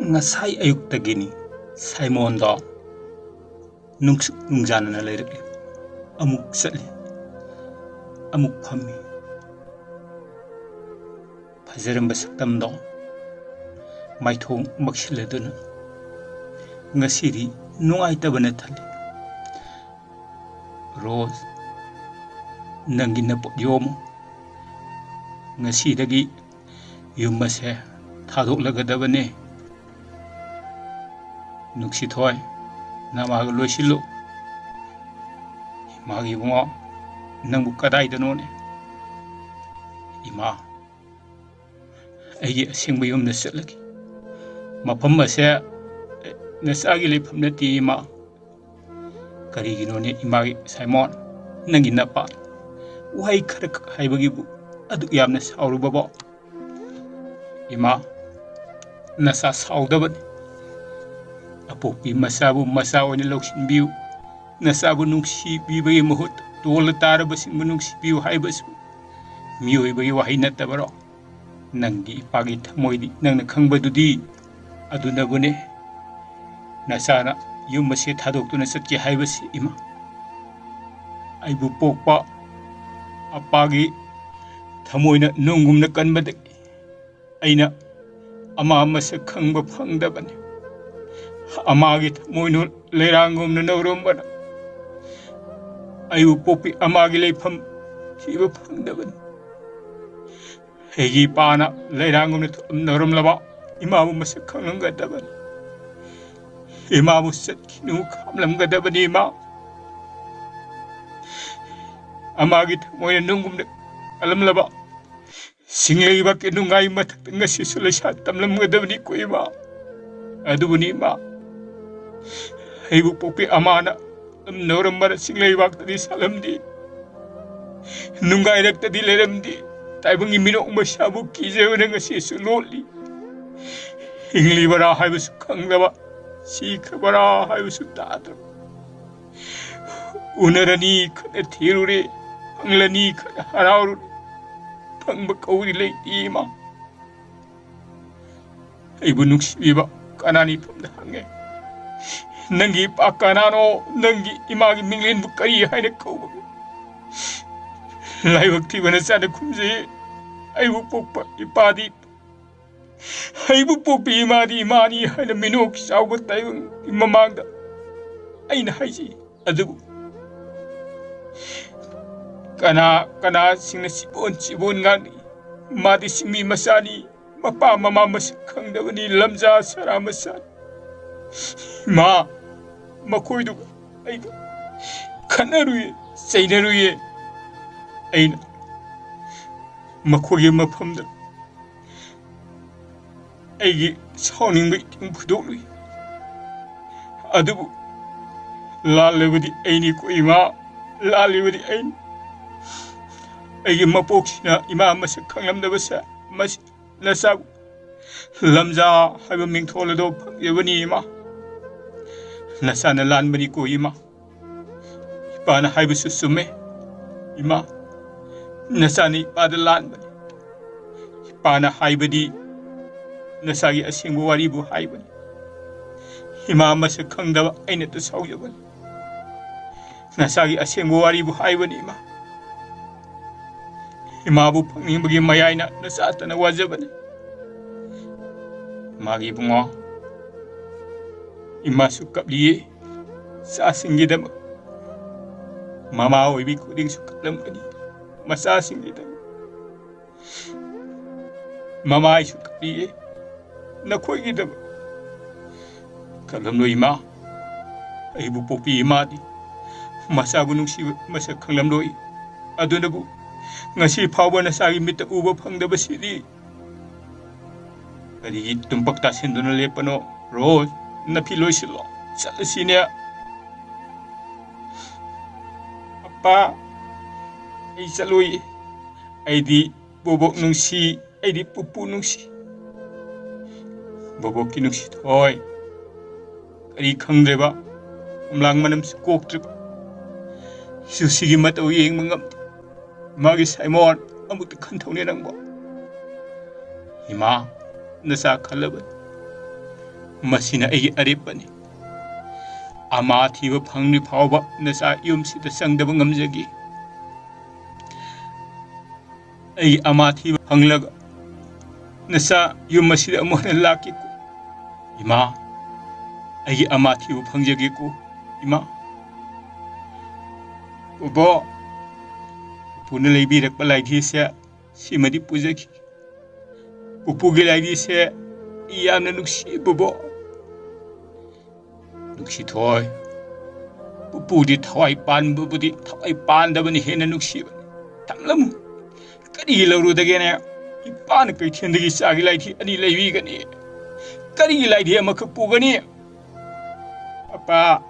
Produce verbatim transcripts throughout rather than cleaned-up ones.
ꯉꯁꯥꯏ ꯑꯌꯨꯛꯇꯒꯤꯅꯤ ꯁꯥꯏꯃꯣꯟꯗꯣ ꯅꯨꯡꯁꯨꯛ ꯅꯨꯡꯖꯥꯅꯅ ꯂꯩꯔꯛꯂꯤ꯫ ꯑꯃꯨꯛ ꯆꯠꯂꯤ, ꯑꯃꯨꯛ ꯐꯝꯃꯤ꯫ ꯐꯖꯔꯝꯕ ꯁꯛꯇꯝꯗꯣ ꯃꯥꯏꯊꯣꯡ ꯃꯛꯁꯤꯜꯂꯗꯨꯅ ꯉꯁꯤꯗꯤ ꯅꯨꯡꯉꯥꯏꯇꯕꯅ ꯊꯜꯂꯤ꯫ ꯔꯣꯖ, ꯅꯪꯒꯤ ꯅꯄꯣꯠ ꯌꯣꯝꯃꯨ꯫ ꯉꯁꯤꯗꯒꯤ ꯌꯨꯝ ꯑꯁꯦ ꯊꯥꯗꯣꯛꯂꯒꯗꯕꯅꯦ꯫ ꯅꯨꯡꯁꯤꯊꯣꯏ, ꯅꯃꯥꯒ ꯂꯣꯏꯁꯤꯜꯂꯨ꯫ ꯏꯃꯥꯒꯤ ꯏꯕꯨꯡꯉꯣ, ꯅꯪꯕꯨ ꯀꯗꯥꯏꯗꯅꯣꯅꯦ? ꯏꯃꯥ, ꯑꯩꯒꯤ ꯑꯁꯦꯡꯕ ꯌꯨꯝꯗ ꯆꯠꯂꯒꯦ꯫ ꯃꯐꯝ ꯑꯁꯦ ꯅꯆꯥꯒꯤ ꯂꯩꯐꯝ ꯅꯠꯇꯦ, ꯏꯃꯥ꯫ ꯀꯔꯤꯒꯤꯅꯣꯅꯦ, ꯏꯃꯥꯒꯤ ꯁꯥꯏꯃꯣꯟ, ꯅꯪꯒꯤ ꯅꯄꯥ ꯋꯥꯍꯩ ꯈꯔꯈꯛ ꯍꯥꯏꯕꯒꯤꯕꯨ ꯑꯗꯨꯛ ꯌꯥꯝꯅ ꯁꯥꯎꯔꯨꯕꯕꯣ? ꯏꯃꯥ, ꯅꯆꯥ ꯁꯥꯎꯗꯕꯅꯤ꯫ ꯑꯄꯣꯛꯄꯤ ꯃꯆꯥꯕꯨ ꯃꯆꯥ ꯑꯣꯏꯅ ꯂꯧꯁꯤꯟꯕꯤꯌꯨ꯫ ꯅꯆꯥꯕꯨ ꯅꯨꯡꯁꯤꯕꯤꯕꯒꯤ ꯃꯍꯨꯠ ꯇꯣꯜꯂ ꯇꯥꯔꯕꯁꯤꯡꯕꯨ ꯅꯨꯡꯁꯤꯕꯤꯌꯨ ꯍꯥꯏꯕꯁꯨ ꯃꯤꯑꯣꯏꯕꯒꯤ ꯋꯥꯍꯩ ꯅꯠꯇꯕꯔꯣ? ꯅꯪꯒꯤ ꯏꯄꯥꯒꯤ ꯊꯃꯣꯏꯗꯤ ꯅꯪꯅ ꯈꯪꯕꯗꯨꯗꯤ꯫ ꯑꯗꯨꯅꯕꯨꯅꯦ ꯅꯆꯥꯅ ꯌꯨꯝ ꯑꯁꯤ ꯊꯥꯗꯣꯛꯇꯨꯅ ꯆꯠꯀꯦ ꯍꯥꯏꯕꯁꯤ, ꯏꯃꯥ꯫ ꯑꯩꯕꯨ ꯄꯣꯛꯄ ꯑꯄꯥꯒꯤ ꯊꯃꯣꯏꯅ ꯅꯨꯡꯒꯨꯝꯅ ꯀꯟꯕꯗꯒꯤ ꯑꯩꯅ ꯑꯃꯥ ꯃꯁꯛ ꯈꯪꯕ ꯐꯪꯗꯕꯅꯤ꯫ ꯑꯃꯥꯒꯤ ꯊꯃꯣꯏꯅ ꯂꯩꯔꯥꯡꯒꯨꯝꯅ ꯅꯧꯔꯝꯕꯅ ꯑꯩꯕꯨ ꯄꯣꯛꯄꯤ ꯑꯃꯥꯒꯤ ꯂꯩꯐꯝ ꯊꯤꯕ ꯐꯪꯗꯕꯅꯤ꯫ ꯑꯩꯒꯤ ꯏꯄꯥꯅ ꯂꯩꯔꯥꯡꯒꯨꯝꯅ ꯊꯣꯛꯂꯝꯅꯔꯝꯂꯕ ꯏꯃꯥꯕꯨ ꯃꯁꯛ ꯈꯪꯂꯝꯒꯗꯕꯅꯤ꯫ ꯏꯃꯥꯕꯨ ꯆꯠꯈꯤꯅꯨ ꯈꯥꯝꯂꯝꯒꯗꯕꯅꯤ, ꯏꯃꯥ꯫ ꯑꯃꯥꯒꯤ ꯊꯃꯣꯏꯅ ꯅꯨꯡꯒꯨꯝꯅ ꯀꯜꯂꯝꯂꯕ ꯆꯤꯡꯂꯩꯕꯥꯛꯀꯤ ꯅꯨꯡꯒꯥꯏ ꯃꯊꯛꯇ ꯉꯁꯤꯁꯨ ꯂꯩꯁꯥ ꯇꯝꯂꯝꯒꯗꯕꯅꯤ, ꯀꯣ ꯏꯃꯥ꯫ ꯑꯗꯨꯕꯨꯅꯤ, ꯏꯃꯥ, ꯑꯩꯕꯨ ꯄꯣꯛꯄꯤ ꯑꯃꯥꯅ ꯂꯝ ꯅꯧꯔꯝꯕꯅ ꯆꯤꯡꯂꯩꯕꯥꯛꯇꯗꯤ ꯁꯥꯠꯂꯝꯗꯦ, ꯅꯨꯡꯒꯥꯏꯔꯛꯇꯗꯤ ꯂꯩꯔꯝꯗꯦ꯫ ꯇꯥꯏꯕꯪꯒꯤ ꯃꯤꯅꯣꯛ ꯃꯩꯁꯥꯕꯨ ꯀꯤꯖꯕꯅ ꯉꯁꯤꯁꯨ ꯂꯣꯠꯂꯤ꯫ ꯍꯤꯡꯂꯤꯕꯔꯥ ꯍꯥꯏꯕꯁꯨ ꯈꯪꯗꯕ, ꯁꯤꯈ꯭ꯔꯕꯔꯥ ꯍꯥꯏꯕꯁꯨ ꯇꯥꯗ꯭ꯔꯕ꯫ ꯎꯅꯔꯅꯤ ꯈꯟꯅ ꯊꯤꯔꯨꯔꯦ, ꯐꯪꯂꯅꯤ ꯈꯟꯅ ꯍꯔꯥꯎꯔꯨꯔꯦ, ꯐꯪꯕ ꯀꯧꯔꯤ ꯂꯩꯇꯦ, ꯏꯃꯥ꯫ ꯑꯩꯕꯨ ꯅꯨꯡꯁꯤꯕꯤꯕ ꯀꯅꯥꯅꯤ ꯏꯐꯝꯗ ꯍꯪꯉꯦ, "ꯅꯪꯒꯤ ꯏꯄꯥ ꯀꯅꯥꯅꯣ? ꯅꯪꯒꯤ ꯏꯃꯥꯒꯤ ꯃꯤꯡꯂꯦꯟꯕꯨ ꯀꯔꯤ ꯍꯥꯏꯅ ꯀꯧꯕꯒꯦ?" "ꯂꯥꯏꯕꯛ ꯊꯤꯕ ꯅꯆꯥꯅ ꯈꯨꯝꯖꯩ, ꯑꯩꯕꯨ ꯄꯣꯛꯄ ꯏꯄꯥꯗꯤ, ꯑꯩꯕꯨ ꯄꯣꯛꯄ ꯏꯃꯥꯗꯤ ꯏꯃꯥꯅꯤ" ꯍꯥꯏꯅ ꯃꯤꯅꯣꯛ ꯆꯥꯎꯕ ꯇꯥꯏꯕꯪꯒꯤ ꯃꯃꯥꯡꯗ ꯑꯩꯅ ꯍꯥꯏꯖꯩ꯫ ꯑꯗꯨꯕꯨ ꯀꯅꯥ ꯀꯅꯥꯁꯤꯡꯅ ꯆꯤꯕꯣꯟ ꯆꯤꯕꯣꯟ ꯉꯥꯡꯅꯩ꯫ ꯃꯥꯗꯤ ꯆꯤꯡꯃꯤ ꯃꯆꯥꯅꯤ, ꯃꯄꯥ ꯃꯃꯥ ꯃꯁꯛ ꯈꯪꯗꯕꯅꯤ, ꯂꯝꯖꯥ ꯁꯔꯥ ꯃꯆꯥꯅꯤ꯫ ꯏꯃꯥ, ꯃꯈꯣꯏꯗꯨꯒ ꯑꯩꯒ ꯈꯠꯅꯔꯨꯏ, ꯆꯩꯅꯔꯨꯏ꯫ ꯑꯩꯅ ꯃꯈꯣꯏꯒꯤ ꯃꯐꯝꯗ ꯑꯩꯒꯤ ꯁꯥꯎꯅꯤꯡꯕ ꯏꯇꯤꯡ ꯐꯨꯗꯣꯛꯂꯨꯏ꯫ ꯑꯗꯨꯕꯨ ꯂꯥꯜꯂꯤꯕꯗꯤ ꯑꯩꯅꯤꯀꯣ ꯏꯃꯥ, ꯂꯥꯜꯂꯤꯕꯗꯤ ꯑꯩꯅꯤ꯫ ꯑꯩꯒꯤ ꯃꯄꯣꯛꯁꯤꯅ ꯏꯃꯥ ꯃꯁꯛ ꯈꯪꯂꯝꯗꯕꯁꯦ, ꯃꯁꯤ ꯅꯆꯥ ꯂꯝꯖꯥ ꯍꯥꯏꯕ ꯃꯤꯡꯊꯣꯜ ꯑꯗꯣ ꯐꯪꯖꯕꯅꯤ ꯏꯃꯥ꯫ ꯅꯆꯥꯅ ꯂꯥꯟꯕꯅꯤꯀꯣ ꯏꯃꯥ꯫ ꯏꯄꯥꯅ ꯍꯥꯏꯕꯁꯨ ꯆꯨꯝꯃꯦ ꯏꯃꯥ꯫ ꯅꯆꯥꯅ ꯏꯄꯥꯗ ꯂꯥꯟꯕꯅꯤ꯫ ꯏꯄꯥꯅ ꯍꯥꯏꯕꯗꯤ ꯅꯆꯥꯒꯤ ꯑꯁꯦꯡꯕ ꯋꯥꯔꯤꯕꯨ ꯍꯥꯏꯕꯅꯤ꯫ ꯏꯃꯥ ꯃꯁꯛ ꯈꯪꯗꯕ ꯑꯩꯅꯇ ꯁꯥꯎꯖꯕꯅꯤ꯫ ꯅꯆꯥꯒꯤ ꯑꯁꯦꯡꯕ ꯋꯥꯔꯤꯕꯨ ꯍꯥꯏꯕꯅꯤ ꯏꯃꯥ꯫ ꯏꯃꯥꯕꯨ ꯐꯪꯅꯤꯡꯕꯒꯤ ꯃꯌꯥꯏꯅ ꯅꯆꯥꯇꯅ ꯋꯥꯖꯕꯅꯤ꯫ ꯃꯥꯒꯤ ꯏꯕꯨꯡꯉꯣ, ꯏꯃꯥꯁꯨ ꯀꯞꯂꯤꯌꯦ ꯏꯆꯥꯁꯤꯡꯒꯤꯗꯃꯛ꯫ ꯃꯃꯥ ꯑꯣꯏꯕꯤ ꯈꯨꯗꯤꯡꯁꯨ ꯀꯞꯂꯝꯒꯅꯤ ꯃꯆꯥꯁꯤꯡꯒꯤꯗꯃꯛ꯫ ꯃꯃꯥ ꯑꯩꯁꯨ ꯀꯞꯂꯤꯌꯦ ꯅꯈꯣꯏꯒꯤꯗꯃꯛ꯫ ꯀꯞꯂꯝꯂꯣꯏ ꯏꯃꯥ, ꯑꯩꯕꯨ ꯄꯣꯛꯄꯤ ꯏꯃꯥꯗꯤ ꯃꯆꯥꯕꯨ ꯅꯨꯡꯁꯤꯕ ꯃꯁꯛ ꯈꯪꯂꯝꯂꯣꯏ꯫ ꯑꯗꯨꯅꯕꯨ ꯉꯁꯤ ꯐꯥꯎꯕ ꯅꯆꯥꯒꯤ ꯃꯤꯠꯇ ꯎꯕ ꯐꯪꯗꯕꯁꯤꯗꯤ꯫ ꯀꯔꯤꯒꯤ ꯇꯨꯝꯄꯛ ꯇꯥꯁꯤꯟꯗꯨꯅ ꯂꯦꯞꯄꯅꯣ? ꯔꯣꯖ, ꯅꯐꯤ ꯂꯣꯏꯁꯤꯜꯂꯣ, ꯆꯠꯂꯁꯤꯅꯦ꯫ ꯑꯄꯥ, ꯑꯩ ꯆꯠꯂꯣꯏ꯫ ꯑꯩꯗꯤ ꯕꯣꯕꯣꯛ ꯅꯨꯡꯁꯤ, ꯑꯩꯗꯤ ꯄꯨꯄꯨ ꯅꯨꯡꯁꯤ꯫ ꯕꯣꯕꯣꯛꯀꯤ ꯅꯨꯡꯁꯤ ꯊꯋꯥꯏ ꯀꯔꯤ ꯈꯪꯗ꯭ꯔꯦꯕ, ꯈꯣꯝꯂꯥꯡ ꯃꯅꯝꯁꯨ ꯀꯣꯛꯇ꯭ꯔꯤꯕ꯫ ꯁꯨꯁꯤꯒꯤ ꯃꯇꯧ ꯌꯦꯡꯕ ꯉꯝꯗꯦ꯫ ꯃꯥꯒꯤ ꯁꯥꯏꯃꯣꯟ ꯑꯃꯨꯛꯇ ꯈꯟꯊꯧꯅꯦ ꯅꯪꯕꯣ꯫ ꯏꯃꯥ, ꯅꯆꯥ ꯈꯜꯂꯕꯅꯤ꯫ ꯃꯁꯤꯅ ꯑꯩꯒꯤ ꯑꯔꯦꯞꯄꯅꯤ꯫ ꯑꯃꯥ ꯊꯤꯕ ꯐꯪꯗ꯭ꯔꯤ ꯐꯥꯎꯕ ꯅꯆꯥ ꯌꯨꯝꯁꯤꯗ ꯆꯪꯗꯕ ꯉꯝꯖꯒꯦ꯫ ꯑꯩꯒꯤ ꯑꯃꯥ ꯊꯤꯕ ꯐꯪꯂꯒ ꯅꯆꯥ ꯌꯨꯝ ꯑꯁꯤꯗ ꯑꯃꯨꯛ ꯍꯟꯅ ꯂꯥꯛꯀꯦꯀꯣ꯫ ꯏꯃꯥ, ꯑꯩꯒꯤ ꯑꯃꯥ ꯊꯤꯕ ꯐꯪꯖꯒꯦꯀꯣ, ꯏꯃꯥ꯫ ꯕꯣꯕꯣ, ꯄꯨꯄꯨꯅ ꯂꯩꯕꯤꯔꯛꯄ ꯂꯥꯏꯙꯤꯁꯦ ꯁꯤꯃꯗꯤ ꯄꯨꯖꯈꯤ꯫ ꯄꯨꯄꯨꯒꯤ ꯂꯥꯏꯙꯤꯁꯦ ꯑꯩ ꯌꯥꯝꯅ ꯅꯨꯡꯁꯤ, ꯕꯣꯕꯣ꯫ ꯅꯨꯡꯁꯤꯊꯣꯏ, ꯄꯨꯄꯨꯗꯤ ꯊꯋꯥꯏ ꯄꯥꯟꯕꯕꯨꯗꯤ ꯊꯋꯥꯏ ꯄꯥꯟꯗꯕꯅ ꯍꯦꯟꯅ ꯅꯨꯡꯁꯤꯕꯅꯤ꯫ ꯊꯝꯂꯝꯃꯨ꯫ ꯀꯔꯤꯒꯤ ꯂꯧꯔꯨꯗꯒꯦꯅꯦ? ꯏꯄꯥꯅ ꯀꯩꯊꯦꯜꯗꯒꯤ ꯆꯥꯒꯤ ꯂꯥꯏꯙꯤ ꯑꯅꯤ ꯂꯩꯕꯤꯒꯅꯤ꯫ ꯀꯔꯤꯒꯤ ꯂꯥꯏꯙꯤ ꯑꯃꯈꯛ ꯄꯨꯒꯅꯤ? ꯄꯄꯥ,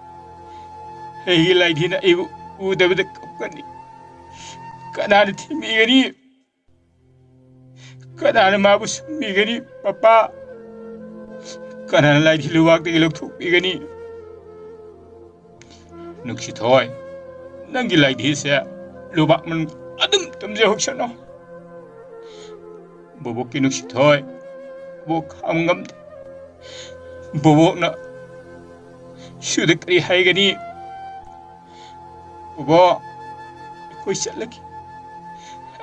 ꯑꯩꯒꯤ ꯂꯥꯏꯙꯤꯅ ꯑꯩꯕꯨ ꯎꯗꯕꯗ ꯀꯞꯀꯅꯤ꯫ ꯀꯅꯥꯅ ꯊꯤꯕꯤꯒꯅꯤ? ꯀꯅꯥꯅ ꯃꯥꯕꯨ ꯁꯨꯝꯕꯤꯒꯅꯤ, ꯄꯄꯥ? ꯀꯅꯥꯅ ꯂꯥꯏꯙꯤ ꯂꯨꯕꯥꯛꯇꯒꯤ ꯂꯧꯊꯣꯛꯄꯤꯒꯅꯤ? ꯅꯨꯡꯁꯤꯊꯣꯏ, ꯅꯪꯒꯤ ꯂꯥꯏꯙꯤꯁꯦ ꯂꯨꯕꯥꯛ ꯃꯅꯨꯡ ꯑꯗꯨꯝ ꯇꯨꯝꯖꯍꯧꯁꯅꯨ꯫ ꯕꯣꯕꯣꯛꯀꯤ ꯅꯨꯡꯁꯤꯊꯣꯏ, ꯕꯣꯕꯣꯛ ꯈꯥꯡꯕ ꯉꯝꯗꯦ꯫ ꯕꯣꯕꯣꯛꯅ ꯁꯨꯗ ꯀꯔꯤ ꯍꯥꯏꯒꯅꯤ? ꯕꯣꯕꯣꯛ, ꯑꯩꯈꯣꯏ ꯆꯠꯂꯒꯦ꯫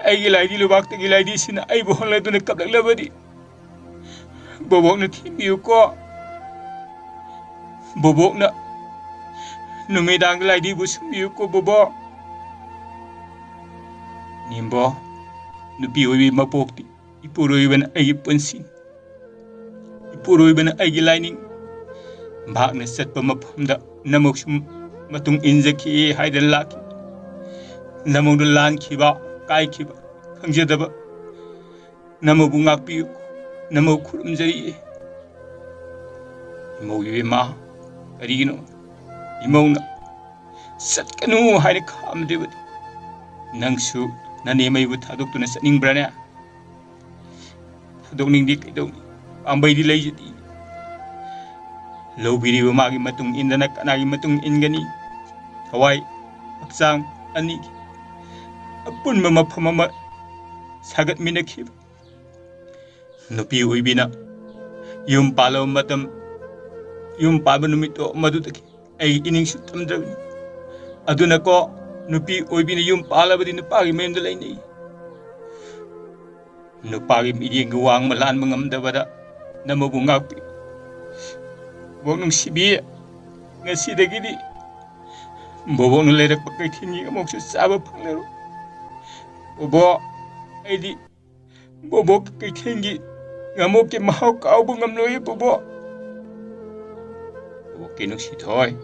ꯑꯩꯒꯤ ꯂꯥꯏꯙꯤ ꯂꯨꯕꯥꯛꯇꯒꯤ ꯂꯥꯏꯙꯤꯁꯤꯅ ꯑꯩꯕꯨ ꯍꯣꯜꯂꯗꯨꯅ ꯀꯞꯂꯛꯂꯕꯗꯤ ꯕꯣꯕꯣꯛꯅ ꯊꯦꯝꯕꯤꯌꯨꯀꯣ꯫ ꯕꯣꯕꯣꯛꯅ ꯅꯨꯃꯤꯗꯥꯡꯗ ꯂꯥꯏꯙꯤꯕꯨ ꯁꯨꯝꯕꯤꯌꯨꯀꯣ, ꯕꯣꯕꯣꯛ꯫ ꯅꯦꯝꯕꯣ, ꯅꯨꯄꯤ ꯑꯣꯏꯕꯤ ꯃꯄꯣꯛꯇꯤ ꯏꯄꯨꯔꯣꯏꯕꯅ ꯑꯩꯒꯤ ꯄꯨꯟꯁꯤꯅꯤ꯫ ꯏꯄꯨꯔꯣꯏꯕꯅ ꯑꯩꯒꯤ ꯂꯥꯏꯅꯤꯡ꯫ ꯃꯍꯥꯛꯅ ꯆꯠꯄ ꯃꯐꯝꯗ ꯅꯃꯧꯁꯨ ꯃꯇꯨꯡ ꯏꯟꯖꯈꯤ ꯍꯥꯏꯗꯅ ꯂꯥꯛꯈꯤ꯫ ꯅꯃꯧꯅ ꯂꯥꯟꯈꯤꯕ, ꯀꯥꯏꯈꯤꯕ ꯈꯪꯖꯗꯕ ꯅꯃꯧꯕꯨ ꯉꯥꯛꯄꯤꯌꯨ꯫ ꯅꯃꯧ ꯈꯨꯔꯨꯝꯖꯔꯤ꯫ ꯏꯃꯧ ꯏꯕꯦꯝꯃ, ꯀꯔꯤꯒꯤꯅꯣ ꯏꯃꯧꯅ ꯆꯠꯀꯅꯨ ꯍꯥꯏꯅ ꯈꯥꯝꯗ꯭ꯔꯤꯕꯗꯤ? ꯅꯪꯁꯨ ꯅꯅꯦꯝꯃꯩꯕꯨ ꯊꯥꯗꯣꯛꯇꯨꯅ ꯆꯠꯅꯤꯡꯕ꯭ꯔꯥꯅꯦ? ꯊꯥꯗꯣꯛꯅꯤꯡꯗꯦ, ꯀꯩꯗꯧꯅꯤ? ꯄꯥꯝꯕꯩꯗꯤ ꯂꯩꯖꯗꯦ꯫ ꯂꯧꯕꯤꯔꯤꯕ ꯃꯥꯒꯤ ꯃꯇꯨꯡ ꯏꯟꯗꯅ ꯀꯅꯥꯒꯤ ꯃꯇꯨꯡ ꯏꯟꯒꯅꯤ? ꯊꯋꯥꯏ ꯍꯛꯆꯥꯡ ꯑꯅꯤꯒꯤ ꯑꯄꯨꯟꯕ ꯃꯐꯝ ꯑꯃ ꯁꯥꯒꯠꯃꯤꯟꯅꯈꯤꯕ ꯅꯨꯄꯤ ꯑꯣꯏꯕꯤꯅ ꯌꯨꯝ ꯄꯥꯜꯂꯕ ꯃꯇꯝ ꯌꯨꯝ ꯄꯥꯟꯕ ꯅꯨꯃꯤꯠꯇꯣ ꯃꯗꯨꯗꯒꯤ ꯑꯩꯒꯤ ꯏꯅꯤꯡꯁꯨ ꯇꯝꯗ꯭ꯔꯕꯅꯤ꯫ ꯑꯗꯨꯅꯀꯣ, ꯅꯨꯄꯤ ꯑꯣꯏꯕꯤꯅ ꯌꯨꯝ ꯄꯥꯜꯂꯕꯗꯤ ꯅꯨꯄꯥꯒꯤ ꯃꯌꯨꯝꯗ ꯂꯩꯅꯩ꯫ ꯅꯨꯄꯥꯒꯤ ꯃꯤꯠꯌꯦꯡꯒꯤ ꯋꯥꯡꯃ ꯂꯥꯟꯕ ꯉꯝꯗꯕꯗ ꯅꯃꯕꯨ ꯉꯥꯛꯄꯤ꯫ ꯕꯣꯕꯣꯛ ꯅꯨꯡꯁꯤꯕꯤ, ꯉꯁꯤꯗꯒꯤꯗꯤ ꯕꯣꯕꯣꯛꯅ ꯂꯩꯔꯛꯄ ꯀꯩꯊꯦꯜꯒꯤ ꯑꯃꯨꯛꯁꯨ ꯆꯥꯕ ꯐꯪꯂꯔꯣꯏ꯫ ꯕꯣꯕꯣꯛ, ꯑꯩꯗꯤ ꯕꯣꯕꯣꯛꯀꯤ ꯀꯩꯊꯦꯜꯒꯤ ꯉꯥꯃꯣꯛꯀꯤ ꯃꯍꯥꯎ ꯀꯥꯎꯕ ꯉꯝꯂꯣꯏꯌꯦ ꯕꯣꯕꯣꯛ꯫ ꯕꯣꯕꯣꯛꯀꯤ ꯅꯨꯡꯁꯤꯊꯣꯏ,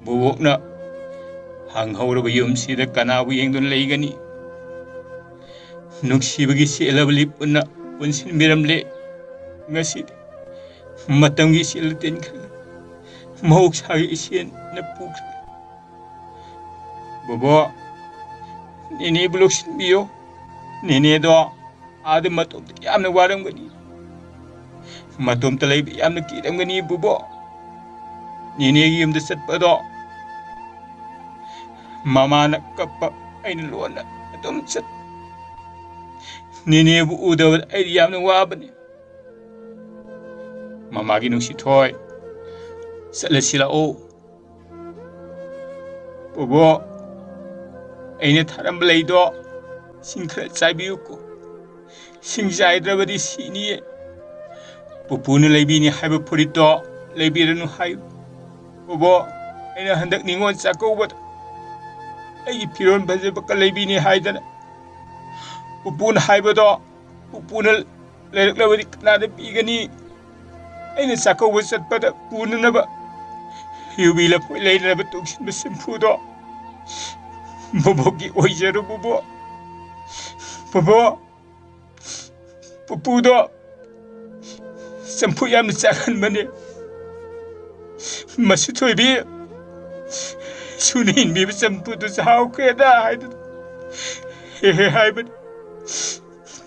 ꯕꯣꯕꯣꯛꯅ ꯍꯪꯍꯧꯔꯕ ꯌꯨꯝꯁꯤꯗ ꯀꯅꯥꯕꯨ ꯌꯦꯡꯗꯨꯅ ꯂꯩꯒꯅꯤ? ꯅꯨꯡꯁꯤꯕꯒꯤ ꯆꯦꯜꯂꯕ ꯂꯤꯞ ꯄꯨꯟꯅ ꯄꯨꯟꯁꯤꯟꯕꯤꯔꯝꯂꯦ꯫ ꯉꯁꯤꯗꯤ ꯃꯇꯝꯒꯤ ꯏꯆꯦꯜꯗ ꯇꯤꯟꯈ꯭ꯔꯦ, ꯃꯍꯧꯁꯥꯒꯤ ꯏꯆꯦꯜꯅ ꯄꯨꯈ꯭ꯔꯦ꯫ ꯕꯣꯕꯣꯛ, ꯅꯦꯅꯦꯕꯨ ꯂꯧꯁꯤꯟꯕꯤꯌꯨ꯫ ꯅꯦꯅꯦꯗꯣ ꯑꯥꯗ ꯃꯇꯣꯝꯇ ꯌꯥꯝꯅ ꯋꯥꯔꯝꯒꯅꯤ, ꯃꯇꯣꯝꯇ ꯂꯩꯕ ꯌꯥꯝꯅ ꯀꯤꯔꯝꯒꯅꯤ ꯕꯣꯕꯣꯛ꯫ ꯅꯦꯅꯦꯒꯤ ꯌꯨꯝꯗ ꯆꯠꯄꯗꯣ ꯃꯃꯥꯅ ꯀꯞꯄ, ꯑꯩꯅ ꯂꯣꯟꯅ ꯑꯗꯨꯝ ꯆꯠ꯫ ꯅꯦꯅꯦꯕꯨ ꯎꯗꯕꯗ ꯑꯩꯗꯤ ꯌꯥꯝꯅ ꯋꯥꯕꯅꯤ꯫ ꯃꯃꯥꯒꯤ ꯅꯨꯡꯁꯤꯊꯣꯏ, ꯆꯠꯂꯁꯤ ꯂꯥꯛꯑꯣ꯫ ꯕꯣꯕꯣꯛ, ꯑꯩꯅ ꯊꯥꯔꯝꯕ ꯂꯩꯗꯣ ꯏꯁꯤꯡ ꯈꯔ ꯆꯥꯏꯕꯤꯌꯨꯀꯣ꯫ ꯏꯁꯤꯡ ꯆꯥꯏꯗ꯭ꯔꯕꯗꯤ ꯁꯤꯅꯤꯌꯦ꯫ ꯄꯨꯄꯨꯅ ꯂꯩꯕꯤꯅꯤ ꯍꯥꯏꯕ ꯐꯨꯔꯤꯠꯇꯣ ꯂꯩꯕꯤꯔꯅꯨ ꯍꯥꯏꯌꯨ꯫ ꯕꯣꯕꯣꯛ, ꯑꯩꯅ ꯍꯟꯗꯛ ꯅꯤꯉꯣꯜ ꯆꯥꯛꯀꯧꯕꯗ ꯑꯩꯒꯤ ꯐꯤꯔꯣꯜ ꯐꯖꯕꯒ ꯂꯩꯕꯤꯅꯤ ꯍꯥꯏꯗꯅ ꯄꯨꯄꯨꯅ ꯍꯥꯏꯕꯗꯣ ꯄꯨꯄꯨꯅ ꯂꯩꯔꯛꯂꯕꯗꯤ ꯀꯅꯥꯗ ꯄꯤꯒꯅꯤ? ꯑꯩꯅ ꯆꯥꯛꯀꯧꯕ ꯆꯠꯄꯗ ꯄꯨꯅꯅꯕ ꯌꯨꯕꯤ ꯂꯐꯣꯏ ꯂꯩꯅꯅꯕ ꯇꯨꯡꯁꯤꯟꯕ ꯁꯦꯝꯐꯨꯗꯣ ꯕꯣꯕꯣꯛꯀꯤ ꯑꯣꯏꯖꯔꯣ ꯕꯣꯕꯣꯛ꯫ ꯕꯣꯕꯣꯛ, ꯄꯨꯄꯨꯗꯣ ꯆꯝꯐꯨꯠ ꯌꯥꯝꯅ ꯆꯥꯒꯟꯕꯅꯦ꯫ ꯃꯁꯨ ꯊꯣꯏꯕꯤ, ꯁꯨꯅ ꯏꯟꯕꯤꯕ ꯆꯝꯐꯨꯠꯇꯨ ꯆꯥꯍꯧꯈ꯭ꯔꯦꯗ ꯍꯥꯏꯗꯨꯅ ꯍꯦꯛ ꯍꯦꯛ ꯍꯥꯏꯕꯅꯤ꯫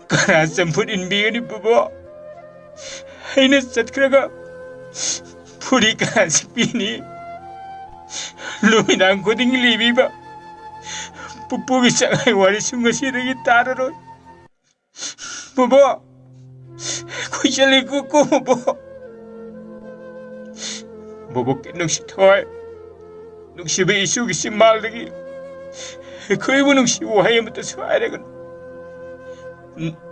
ꯀꯅꯥ ꯆꯝꯐꯨꯠ ꯏꯟꯕꯤꯒꯅꯤ ꯕꯣꯕꯣꯛ? ꯑꯩꯅ ꯆꯠꯈ꯭ꯔꯒ ꯐꯨꯔꯤ ꯀꯅꯥ ꯁꯤꯠꯄꯤꯅꯤ? ꯅꯨꯃꯤꯗꯥꯡ ꯈꯨꯗꯤꯡꯒꯤ ꯂꯤꯕꯤꯕ ꯄꯨꯄꯨꯒꯤ ꯆꯉꯥꯏ ꯋꯥꯔꯤꯁꯨ ꯉꯁꯤꯗꯒꯤ ꯇꯥꯔꯔꯣꯏ꯫ ꯕꯣꯕꯣꯛ, ꯑꯩꯈꯣꯏ ꯆꯠꯂꯦꯀꯣ, ꯀꯣ ꯕꯣꯕꯣꯛ꯫ ꯕꯣꯕꯣꯛꯀꯤ ꯅꯨꯡꯁꯤꯊꯣꯏ, ꯅꯨꯡꯁꯤꯕ ꯏꯁꯨꯒꯤ ꯆꯤꯝꯕꯥꯜꯗꯒꯤ ꯑꯩꯈꯣꯏꯕꯨ ꯅꯨꯡꯁꯤꯕ ꯋꯥꯍꯩ ꯑꯃꯠꯇꯁꯨ ꯍꯥꯏꯔꯒꯅꯨ꯫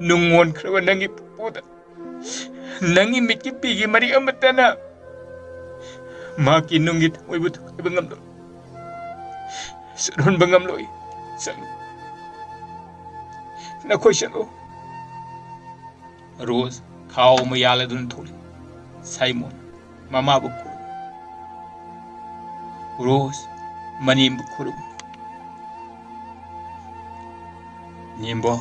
ꯅꯨꯡ ꯑꯣꯟꯈ꯭ꯔꯕ ꯅꯪꯒꯤ ꯄꯨꯄꯨꯗ ꯅꯪꯒꯤ ꯃꯤꯠꯀꯤ ꯄꯤꯒꯤ ꯃꯔꯤꯛ ꯑꯃꯠꯇꯅ ꯃꯍꯥꯛꯀꯤ ꯅꯨꯡꯒꯤ ꯊꯃꯣꯏꯕꯨ ꯊꯨꯒꯥꯏꯕ ꯉꯝꯂꯣꯏ, ꯁꯨꯠꯍꯟꯕ ꯉꯝꯂꯣꯏ꯫ ꯆꯠꯂꯨ, ꯅꯈꯣꯏ ꯆꯠꯂꯨ꯫ ꯔꯣꯖ ꯈꯥꯎ ꯑꯃ ꯌꯥꯜꯂꯗꯨꯅ ꯊꯣꯛꯂꯛꯏ꯫ ꯁꯥꯏꯃꯣꯟ ꯃꯃꯥꯕꯨ ꯈꯨꯔꯨꯝ, ꯔꯣꯖ ꯃꯅꯦꯝꯕꯨ ꯈꯨꯔꯨꯝ꯫ ꯅꯦꯝꯕꯣ,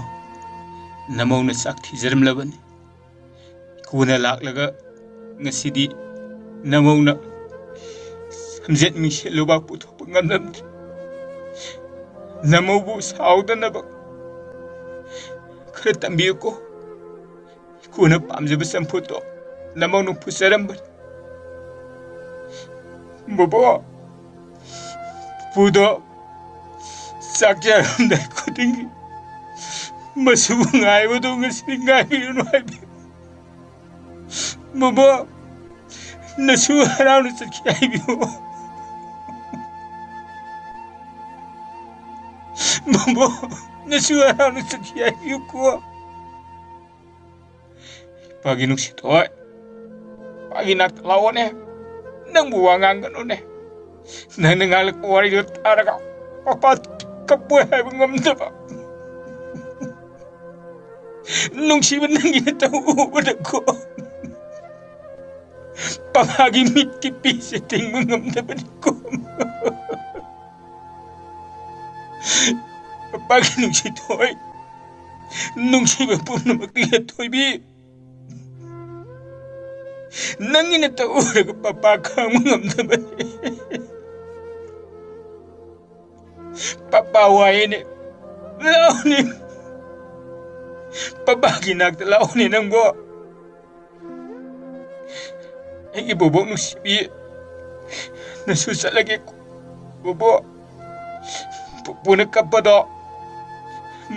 ꯅꯃꯧꯅ ꯆꯥꯛ ꯊꯤꯖꯔꯝꯂꯕꯅꯤ꯫ ꯏꯀꯨꯅ ꯂꯥꯛꯂꯒ ꯉꯁꯤꯗꯤ ꯅꯃꯧꯅ ꯁꯝꯖꯦꯠ ꯃꯤꯡꯁꯦꯜ ꯂꯨꯕꯥꯛ ꯄꯨꯊꯣꯛꯄ ꯉꯝꯂꯝꯗ꯭ꯔꯦ꯫ ꯅꯃꯧꯕꯨ ꯁꯥꯎꯗꯅꯕ ꯈꯔ ꯇꯝꯕꯤꯌꯨꯀꯣ꯫ ꯏꯀꯨꯅ ꯄꯥꯝꯖꯕ ꯆꯝꯐꯨꯠꯇꯣ ꯅꯃꯧꯅ ꯄꯨꯖꯔꯝꯕꯅꯤ꯫ ꯕꯣꯕꯣ, ꯄꯨꯗꯣ ꯆꯥꯛ ꯆꯥꯔꯝꯗꯥꯏ ꯈꯨꯗꯤꯡꯒꯤ ꯃꯁꯨ ꯉꯥꯏꯕꯗꯣ ꯉꯁꯤꯗꯤ ꯉꯥꯏꯕꯤꯔꯨꯅꯨ ꯍꯥꯏꯕꯤꯌꯨ꯫ ꯕꯣꯕꯣ, ꯅꯁꯨ ꯍꯔꯥꯎꯅ ꯆꯠꯈꯤ ꯍꯥꯏꯕꯤꯌꯨ꯫ ꯕꯣꯕꯣ, ꯅꯁꯨ ꯍꯔꯥꯎꯅ ꯆꯠꯈꯤ ꯍꯥꯏꯕꯤꯌꯨꯀꯣ꯫ ꯏꯄꯥꯒꯤ ꯅꯨꯡꯁꯤꯊꯣꯏ, ꯏꯄꯥꯒꯤ ꯅꯥꯛꯇ ꯂꯥꯛꯑꯣꯅꯦ꯫ ꯅꯪꯕꯨ ꯋꯥ ꯉꯥꯡꯒꯅꯨꯅꯦ꯫ ꯅꯪꯅ ꯉꯥꯡꯂꯛꯄ ꯋꯥꯔꯤꯗꯨ ꯇꯥꯔꯒ ꯄꯄꯥ ꯀꯞꯄꯣꯏ ꯍꯥꯏꯕ ꯉꯝꯗꯕ꯫ ꯅꯨꯡꯁꯤꯕ ꯅꯪꯒꯤ ꯅꯇꯧ ꯎꯕꯗꯀꯣ ꯄꯄꯥꯒꯤ ꯃꯤꯠꯀꯤ ꯄꯤꯁꯦ ꯊꯤꯡꯕ ꯉꯝꯗꯕꯅꯤꯀꯣ꯫ ꯄꯄꯥꯒꯤ ꯅꯨꯡꯁꯤꯊꯣꯏ, ꯅꯨꯡꯁꯤꯕ ꯄꯨꯝꯅꯃꯛꯇꯒꯤ ꯊꯣꯏꯕꯤ, ꯅꯪꯒꯤ ꯅꯇꯧ ꯎꯔꯒ ꯄꯄꯥ ꯈꯥꯡꯕ ꯉꯝꯗꯕꯅꯤ꯫ ꯄꯄꯥ ꯋꯥꯏꯅꯦ, ꯂꯥꯛꯑꯣꯅꯦ, ꯄꯄꯥꯒꯤ ꯅꯥꯛꯇ ꯂꯥꯛꯑꯣꯅꯦ ꯅꯪꯕꯣ꯫ ꯑꯩꯒꯤ ꯕꯣꯕꯣꯛ ꯅꯨꯡꯁꯤꯕꯤ, ꯅꯁꯨ ꯆꯠꯂꯒꯦ꯫ ꯕꯣꯕꯣꯛ, ꯄꯨꯄꯨꯅ ꯀꯞꯄꯗꯣ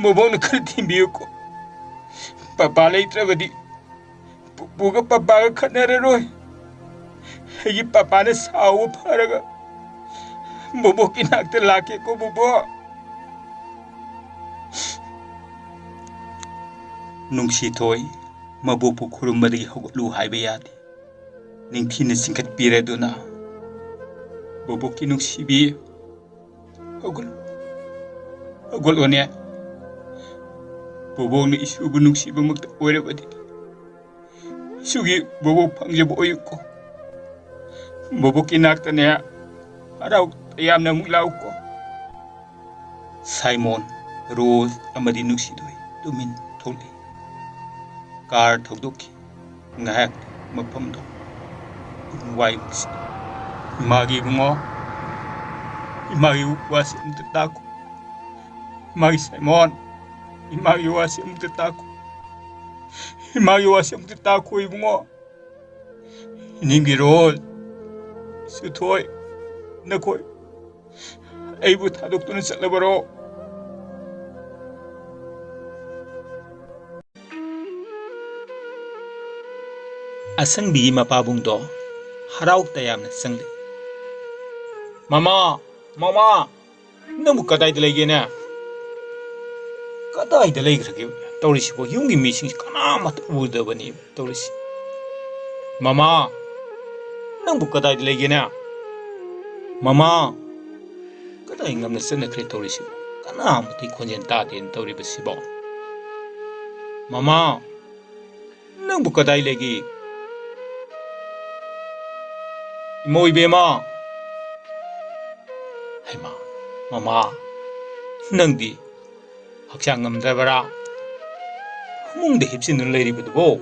ꯕꯣꯕꯣꯛꯅ ꯈꯔ ꯊꯦꯝꯕꯤꯌꯨꯀꯣ꯫ ꯄꯄꯥ ꯂꯩꯇ꯭ꯔꯕꯗꯤ ꯄꯨꯄꯨꯒ ꯄꯄꯥꯒ ꯈꯠꯅꯔꯔꯣꯏ꯫ ꯑꯩꯒꯤ ꯄꯄꯥꯅ ꯁꯥꯎꯕ ꯐꯔꯒ ꯕꯣꯕꯣꯛꯀꯤ ꯅꯥꯛꯇ ꯂꯥꯛꯀꯦꯀꯣ, ꯕꯣꯕꯣꯛ꯫ ꯅꯨꯡꯁꯤꯊꯣꯏ ꯃꯕꯣꯛꯄꯨ ꯈꯨꯔꯨꯝꯕꯗꯒꯤ ꯍꯧꯒꯠꯂꯨ ꯍꯥꯏꯕ ꯌꯥꯗꯦ꯫ ꯅꯤꯡꯊꯤꯅ ꯆꯤꯡꯈꯠꯄꯤꯔꯦ ꯑꯗꯨꯅ, "ꯕꯣꯕꯣꯛꯀꯤ ꯅꯨꯡꯁꯤꯕꯤ, ꯍꯧꯒꯠꯂꯨ, ꯍꯧꯒꯠꯂꯣꯅꯦ꯫ ꯕꯣꯕꯣꯛꯅ ꯏꯁꯨꯕꯨ ꯅꯨꯡꯁꯤꯕꯃꯛꯇ ꯑꯣꯏꯔꯕꯗꯤ, ꯏꯁꯨꯒꯤ ꯕꯣꯕꯣꯛ ꯐꯪꯖꯕ ꯑꯣꯏꯌꯨꯀꯣ꯫ ꯕꯣꯕꯣꯛꯀꯤ ꯅꯥꯛꯇꯅꯦ, ꯍꯔꯥꯎ ꯇꯌꯥꯝꯅ ꯑꯃꯨꯛ ꯂꯥꯛꯎꯀꯣ"꯫ ꯁꯥꯏꯃꯣꯟ, ꯔꯣꯖ ꯑꯃꯗꯤ ꯅꯨꯡꯁꯤꯊꯣꯏ ꯇꯨꯃꯤꯟ ꯊꯣꯛꯂꯛꯏ꯫ ꯀꯥꯔ ꯊꯧꯗꯣꯛꯈꯤ꯫ ꯉꯥꯏꯍꯥꯛ ꯃꯐꯝꯗꯣ ꯄꯨꯡ ꯋꯥꯏꯃꯨꯛꯁꯤ꯫ "ꯏꯃꯥꯒꯤ ꯏꯕꯨꯡꯉꯣ, ꯏꯃꯥꯒꯤ ꯋꯥꯁꯤ ꯑꯃꯨꯛꯇ ꯇꯥꯈꯣ꯫ ꯏꯃꯥꯒꯤ ꯁꯥꯏꯃꯣꯟ, ꯏꯃꯥꯒꯤ ꯋꯥꯁꯤ ꯑꯃꯨꯛꯇ ꯇꯥꯈꯣ꯫ ꯏꯃꯥꯒꯤ ꯋꯥꯁꯤ ꯑꯃꯨꯛꯇ ꯇꯥꯈꯣ ꯏꯕꯨꯡꯉꯣ꯫ ꯏꯅꯤꯡꯒꯤ ꯔꯣꯖ, ꯏꯁꯨꯊꯣꯏ, ꯅꯈꯣꯏ ꯑꯩꯕꯨ ꯊꯥꯗꯣꯛꯇꯨꯅ ꯆꯠꯂꯕꯔꯣ?" ꯑꯁꯪꯕꯤꯒꯤ ꯃꯄꯥꯕꯨꯡꯗꯣ ꯍꯔꯥꯎ ꯇꯌꯥꯝꯅ ꯆꯪꯂꯛꯏ꯫ "ꯃꯃꯥ, ꯃꯃꯥ, ꯅꯪꯕꯨ ꯀꯗꯥꯏꯗ ꯂꯩꯒꯦꯅꯦ? ꯀꯗꯥꯏꯗ ꯂꯩꯈ꯭ꯔꯒꯦ ꯇꯧꯔꯤꯁꯤꯕꯣ? ꯌꯨꯝꯒꯤ ꯃꯤꯁꯤꯡꯁꯤ ꯀꯅꯥꯃꯠꯇ ꯎꯗꯕꯅꯦ ꯇꯧꯔꯤꯁꯤ꯫ ꯃꯃꯥ, ꯅꯪꯕꯨ ꯀꯗꯥꯏꯗ ꯂꯩꯒꯦꯅꯦ? ꯃꯃꯥ, ꯀꯗꯥꯏ ꯉꯝꯅ ꯆꯠꯅꯈ꯭ꯔꯦ ꯇꯧꯔꯤꯁꯤꯕꯣ? ꯀꯅꯥꯃꯠꯇ ꯈꯣꯟꯖꯦꯜ ꯇꯥꯗꯦꯅ ꯇꯧꯔꯤꯕꯁꯤꯕꯣ? ꯃꯃꯥ, ꯅꯪꯕꯨ ꯀꯗꯥꯏ ꯂꯩꯒꯦ? ꯏꯃꯧ ꯏꯕꯦꯝꯃ!" "ꯍꯩꯃꯥ, ꯃꯃꯥ, ꯅꯪꯗꯤ ꯍꯛꯆꯥꯡ ꯉꯝꯗ꯭ꯔꯕꯔꯥ? ꯐꯃꯨꯡꯗ ꯍꯤꯞꯆꯤꯟꯗꯨꯅ ꯂꯩꯔꯤꯕꯗꯨꯕꯣ?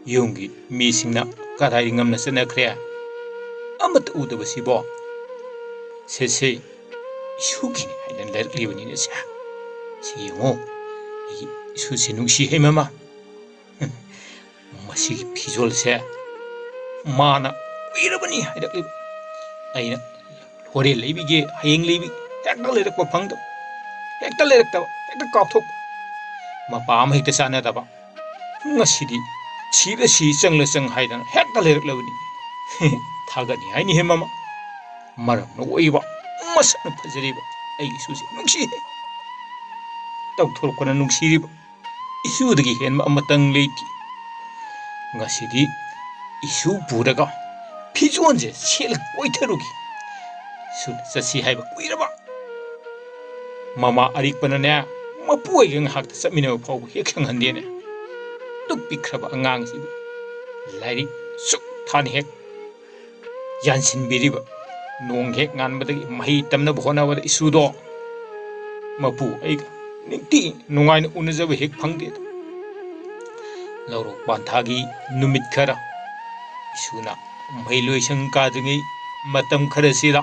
ꯌꯨꯝꯒꯤ ꯃꯤꯁꯤꯡꯅ ꯀꯗꯥꯏꯗ ꯉꯝꯅ ꯆꯠꯅꯈ꯭ꯔꯦ? ꯑꯃꯠꯇ ꯎꯗꯕꯁꯤꯕꯣ? ꯁꯦ, ꯁꯦ, ꯏꯁꯨꯒꯤꯅꯤ ꯍꯥꯏꯗꯅ ꯂꯩꯔꯛꯂꯤꯕꯅꯤꯅꯦ ꯁꯦ꯫ ꯁꯤ ꯌꯦꯡꯉꯣ, ꯑꯩꯒꯤ ꯏꯁꯨꯁꯦ ꯅꯨꯡꯁꯤ ꯍꯩ ꯃꯃꯥ꯫ ꯃꯁꯤꯒꯤ ꯐꯤꯖꯣꯜꯁꯦ ꯃꯥꯅ ꯀꯨꯏꯔꯕꯅꯤ ꯍꯥꯏꯔꯛꯂꯤꯕ꯫ ꯑꯩꯅ ꯍꯣꯔꯦꯟ ꯂꯩꯕꯤꯒꯦ, ꯍꯌꯦꯡ ꯂꯩꯕꯤꯒꯦ, ꯍꯦꯛꯇ ꯂꯩꯔꯛꯄ ꯐꯪꯗꯕ, ꯍꯦꯛꯇ ꯂꯩꯔꯛꯇꯕ, ꯍꯦꯛꯇ ꯀꯥꯎꯊꯣꯛꯄ꯫ ꯃꯄꯥ ꯑꯃ ꯍꯦꯛꯇ ꯆꯥꯟꯅꯗꯕ꯫ ꯉꯁꯤꯗꯤ ꯁꯤꯔ ꯁꯤ, ꯆꯪꯂ ꯆꯪ ꯍꯥꯏꯗꯅ ꯍꯦꯛꯇ ꯂꯩꯔꯛꯂꯕꯅꯤ꯫ ꯊꯥꯒꯠꯅꯤꯡꯉꯥꯏꯅꯤ ꯍꯦ ꯃꯃꯥ꯫ ꯃꯔꯝꯅ ꯑꯣꯏꯕ, ꯃꯁꯛꯅ ꯐꯖꯔꯤꯕ ꯑꯩꯒꯤ ꯏꯁꯨꯁꯦ ꯅꯨꯡꯁꯤꯍꯦ꯫ ꯇꯧꯊꯣꯔꯛꯄꯅ ꯅꯨꯡꯁꯤꯔꯤꯕ ꯏꯁꯨꯗꯒꯤ ꯍꯦꯟꯕ ꯑꯃꯇꯪ ꯂꯩꯇꯦ꯫ ꯉꯁꯤꯗꯤ ꯏꯁꯨ ꯄꯨꯔꯒ ꯐꯤꯖꯣꯜꯁꯦ ꯁꯦꯠꯂꯒ ꯀꯣꯏꯊꯔꯨꯒꯦ꯫ ꯏꯁꯨꯅ ꯆꯠꯁꯤ ꯍꯥꯏꯕ ꯀꯨꯏꯔꯕ ꯃꯃꯥ ꯑꯔꯤꯛꯄꯅꯅꯦ, ꯃꯄꯨ ꯑꯣꯏꯒ ꯉꯥꯏꯍꯥꯛꯇ ꯆꯠꯃꯤꯟꯅꯕ ꯐꯥꯎꯕ ꯍꯦꯛ ꯁꯪꯍꯟꯗꯦꯅꯦ꯫ ꯄꯤꯛ ꯄꯤꯛꯈ꯭ꯔꯕ ꯑꯉꯥꯡꯁꯤꯕꯨ ꯂꯥꯏꯔꯤꯛ ꯁꯨꯛ ꯊꯥꯅ ꯍꯦꯛ ꯌꯥꯟꯁꯤꯟꯕꯤꯔꯤꯕ, ꯅꯣꯡ ꯍꯦꯛ ꯉꯥꯟꯕꯗꯒꯤ ꯃꯍꯩ ꯇꯝꯅꯕ ꯍꯣꯠꯅꯕꯗ ꯏꯁꯨꯗꯣ ꯃꯄꯨ ꯑꯩꯒ ꯅꯤꯡꯊꯤ ꯅꯨꯡꯉꯥꯏꯅ ꯎꯅꯖꯕ ꯍꯦꯛ ꯐꯪꯗꯦ꯫ ꯂꯧꯔꯣꯛ ꯄꯥꯟꯊꯥꯒꯤ ꯅꯨꯃꯤꯠ ꯈꯔ, ꯏꯁꯨꯅ ꯃꯍꯩ ꯂꯣꯏꯁꯪ ꯀꯥꯗ꯭ꯔꯤꯉꯩ ꯃꯇꯝ ꯈꯔꯁꯤꯗ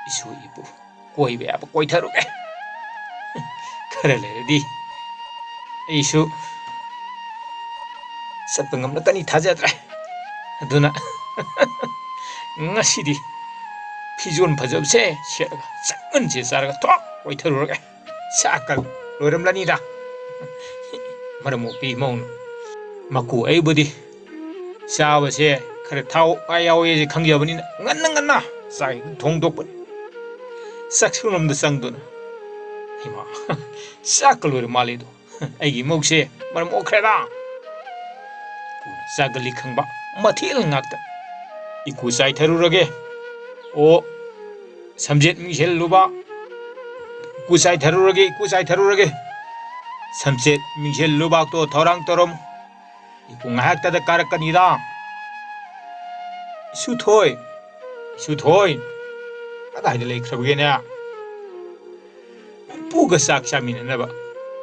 ꯏꯁꯨ ꯏꯕꯨ ꯀꯣꯏꯕ ꯌꯥꯕ ꯀꯣꯏꯊꯔꯨꯒꯦ꯫ ꯈꯔ ꯂꯩꯔꯗꯤ ꯑꯩꯁꯨ ꯆꯠꯄ ꯉꯝꯂꯛꯀꯅꯤ ꯊꯥꯖꯗ꯭ꯔꯦ꯫ ꯑꯗꯨꯅ ꯉꯁꯤꯗꯤ ꯐꯤꯖꯣꯜ ꯐꯖꯕꯁꯦ ꯁꯦꯠꯂꯒ ꯆꯥꯛꯃꯟꯁꯦ ꯆꯥꯔꯒ ꯊꯣꯛ ꯀꯣꯏꯊꯔꯨꯔꯒꯦ꯫ ꯆꯥꯛꯀ ꯂꯣꯏꯔꯝꯂꯅꯤꯗ꯫ ꯃꯔꯝ ꯃꯣꯛꯄꯤ ꯏꯃꯧꯅ ꯃꯀꯨ ꯑꯩꯕꯨꯗꯤ ꯆꯥꯕꯁꯦ ꯈꯔ ꯊꯥꯎ ꯀꯥ ꯌꯥꯎꯋꯦꯁꯦ ꯈꯪꯖꯕꯅꯤꯅ ꯉꯟꯅ ꯉꯟꯅ ꯆꯥꯛ ꯊꯣꯡꯗꯣꯛꯄꯅꯤ꯫ ꯆꯥꯛꯁꯪꯂꯣꯝꯗ ꯆꯪꯗꯨꯅ, "ꯏꯃꯥ, ꯆꯥꯛꯀ ꯂꯣꯏꯔ ꯃꯥꯜꯂꯦꯗꯣ, ꯑꯩꯒꯤ ꯏꯃꯧꯁꯦ ꯃꯔꯝ ꯑꯣꯛꯈ꯭ꯔꯦꯗ"꯫ ꯆꯥꯒꯜꯂꯤ ꯈꯪꯕ ꯃꯊꯦꯜ ꯉꯥꯛꯇ꯫ "ꯏꯀꯨ ꯆꯥꯏꯊꯔꯨꯔꯒꯦ꯫ ꯑꯣ, ꯁꯝꯖꯦꯠ ꯃꯤꯡꯁꯦꯜ ꯂꯨꯕꯥꯛ, ꯏꯀꯨ ꯆꯥꯏꯊꯔꯨꯔꯒꯦ, ꯏꯀꯨ ꯆꯥꯏꯊꯔꯨꯔꯒꯦ꯫ ꯁꯝꯖꯦꯠ ꯃꯤꯡꯁꯦꯜ ꯂꯨꯕꯥꯛꯇꯣ ꯊꯧꯔꯥꯡ ꯇꯧꯔꯝꯃꯨ꯫ ꯏꯀꯨ ꯉꯥꯏꯍꯥꯛꯇꯗ ꯀꯥꯔꯛꯀꯅꯤꯗ"꯫ "ꯏꯁꯨꯊꯣꯏ, ꯏꯁꯨꯊꯣꯏ, ꯀꯗꯥꯏꯗ ꯂꯩꯈ꯭ꯔꯕꯒꯦꯅꯦ? ꯃꯄꯨꯒ ꯆꯥꯛ ꯆꯥꯃꯤꯟꯅꯅꯕ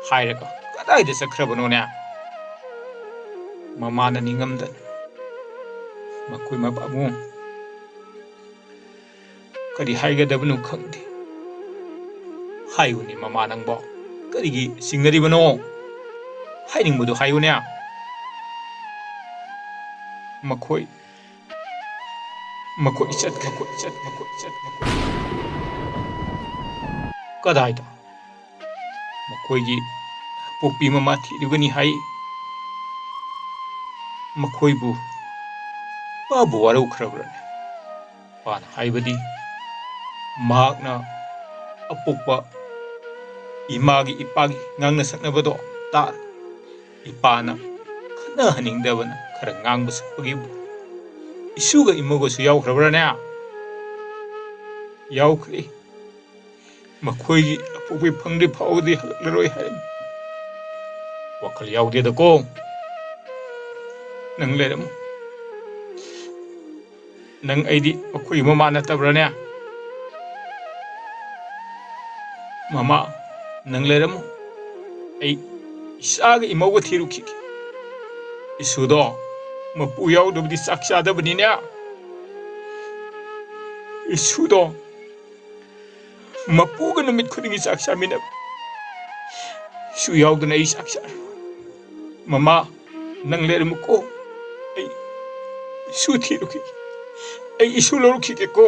ꯍꯥꯏꯔꯒ ꯀꯗꯥꯏꯗ ꯆꯠꯈ꯭ꯔꯕꯅꯣꯅꯦ?" ꯃꯃꯥꯅ ꯅꯤꯡꯉꯝꯗꯅ ꯃꯈꯣꯏ ꯃꯄꯥꯕꯨꯡ ꯀꯔꯤ ꯍꯥꯏꯒꯗꯕꯅꯣ ꯈꯪꯗꯦ꯫ "ꯍꯥꯏꯌꯨꯅꯦ ꯃꯃꯥ ꯅꯪꯕꯣ, ꯀꯔꯤꯒꯤ ꯆꯤꯡꯅꯔꯤꯕꯅꯣ? ꯍꯥꯏꯅꯤꯡꯕꯗꯨ ꯍꯥꯏꯌꯨꯅꯦ"꯫ ꯃꯈꯣꯏ, ꯃꯈꯣꯏ ꯆꯠꯈ꯭ꯔꯦ, ꯃꯈꯣꯏ ꯆꯠ-, ꯃꯈꯣꯏ ꯆꯠ-, ꯃꯈꯣꯏ꯫ ꯀꯗꯥꯏꯗ? ꯃꯈꯣꯏꯒꯤ ꯄꯣꯛꯄꯤ ꯃꯃꯥ ꯊꯤꯔꯨꯒꯅꯤ ꯍꯥꯏ꯫ ꯃꯈꯣꯏꯕꯨ ꯏꯄꯥꯕꯨ ꯋꯥꯔꯧꯈ꯭ꯔꯕ꯭ꯔꯅꯦ? ꯏꯄꯥꯅ ꯍꯥꯏꯕꯗꯤ ꯃꯍꯥꯛꯅ ꯑꯄꯣꯛꯄ ꯏꯃꯥꯒꯤ ꯏꯄꯥꯒꯤ ꯉꯥꯡꯅ ꯁꯛꯅꯕꯗꯣ ꯇꯥꯔ ꯏꯄꯥꯅ ꯈꯠꯅꯍꯟꯅꯤꯡꯗꯕꯅ ꯈꯔ ꯉꯥꯡꯕ ꯁꯛꯄꯒꯤꯕꯨ ꯏꯁꯨꯒ ꯏꯃꯧꯒꯁꯨ ꯌꯥꯎꯈ꯭ꯔꯕ꯭ꯔꯥꯅꯦ? ꯌꯥꯎꯈ꯭ꯔꯦ꯫ ꯃꯈꯣꯏꯒꯤ ꯑꯄꯣꯛꯄꯤ ꯐꯪꯗ꯭ꯔꯤ ꯐꯥꯎꯕꯗꯤ ꯍꯜꯂꯛꯂꯔꯣꯏ ꯍꯥꯏꯔꯝꯃꯤ꯫ ꯋꯥꯈꯜ ꯌꯥꯎꯗꯦꯗꯀꯣ꯫ ꯅꯪ ꯂꯩꯔꯝꯃꯨ꯫ ꯅꯪ ꯑꯩꯗꯤ ꯃꯈꯣꯏꯒꯤ ꯃꯃꯥ ꯅꯠꯇꯕ꯭ꯔꯥꯅꯦ? ꯃꯃꯥ, ꯅꯪ ꯂꯩꯔꯝꯃꯨ꯫ ꯑꯩ ꯏꯆꯥꯒ ꯏꯃꯧꯒ ꯊꯤꯔꯨꯈꯤꯒꯦ꯫ ꯏꯁꯨꯗꯣ ꯃꯄꯨ ꯌꯥꯎꯗꯕꯗꯤ ꯆꯥꯛ ꯆꯥꯗꯕꯅꯤꯅꯦ꯫ ꯏꯁꯨꯗꯣ ꯃꯄꯨꯒ ꯅꯨꯃꯤꯠ ꯈꯨꯗꯤꯡꯒꯤ ꯆꯥꯛ ꯆꯥꯃꯤꯟꯅꯕ꯫ ꯏꯁꯨ ꯌꯥꯎꯗꯅ ꯑꯩ ꯆꯥꯛ ꯆꯥꯔꯣꯏ꯫ ꯃꯃꯥ, ꯅꯪ ꯂꯩꯔꯝꯃꯨꯀꯣ꯫ ꯑꯩ ꯏꯁꯨ ꯊꯤꯔꯨꯈꯤꯒꯦ꯫ ꯑꯩ ꯏꯁꯨ ꯂꯧꯔꯨꯈꯤꯒꯦꯀꯣ꯫